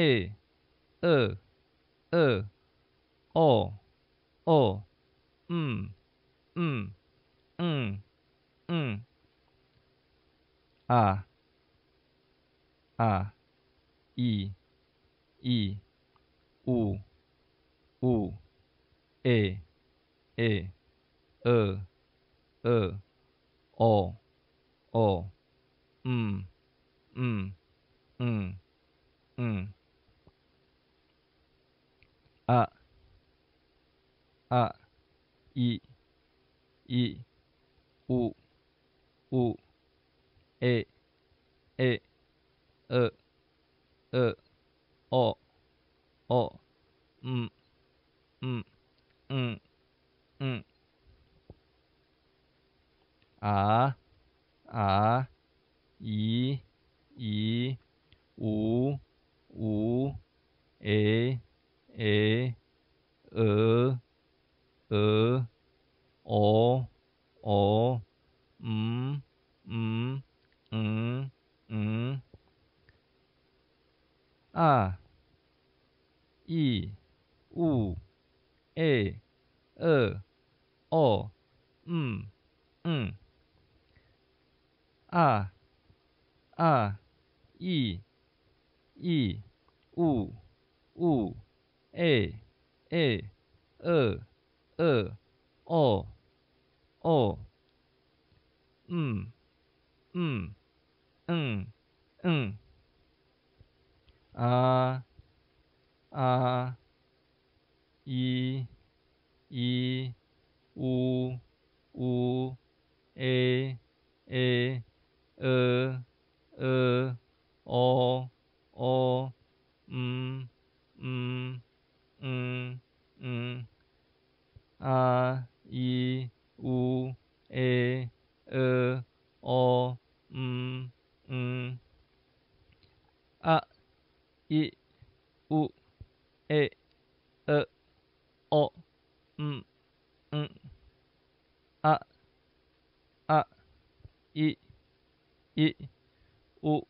欸、厄、厄、喔、喔、毋、毋、毋、毋、啊、啊、伊、伊、有、有、會、會、厄、厄、喔、喔、毋、毋、毋、毋、啊、啊、伊、伊、有、有、會、會、厄、厄、喔、喔、毋、毋、毋、毋、啊、啊、伊、伊、有、有、會、會、俄、俄、喔、喔、毋、毋、毋、毋、啊、伊、有、會、厄、喔、毋、毋、啊、啊、伊、伊、有、有、會、會、厄、厄、喔、喔、毋、毋、毋、毋、啊、啊、伊、伊、有、有、會、會、厄、厄、喔、喔、毋、毋、毋、毋、啊、伊、有、會、厄、喔、毋、毋、啊、伊、有、會、厄、喔、毋、毋、啊、啊、伊、伊、有、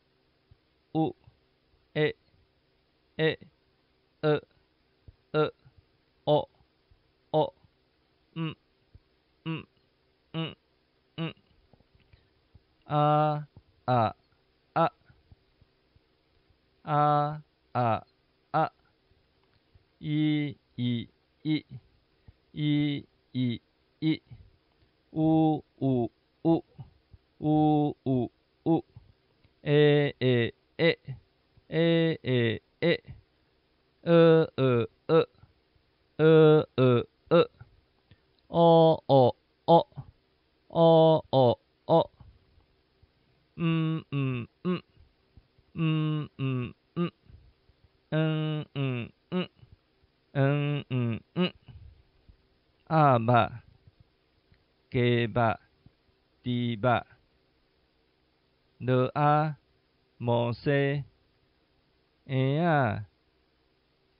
有、會、會、厄、厄、喔、喔、毋、毋、毋、毋、啊、啊、啊、啊、啊、啊、伊、伊、伊、伊、伊、伊、有、有、有、有、有、有、會、會、會、會、會、會、厄、厄、厄、厄、厄、厄、喔、喔、喔、喔、喔、喔、毋、毋、毋、毋、毋、毋、嗯、嗯、嗯、嗯、嗯、嗯、鴨肉、雞肉、豬肉、挪亞、摩西、嬰仔、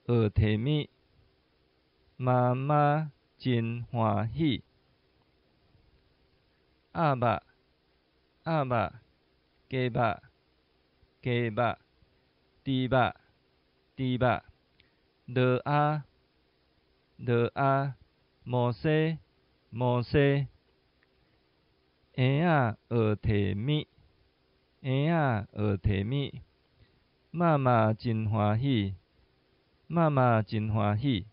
學提物、媽媽真歡喜。鴨肉、鴨肉、雞肉、雞肉、豬肉、豬肉、挪亞、挪亞、摩西、摩西、嬰仔學提物、嬰仔學提物、媽媽真歡喜，媽媽真歡喜。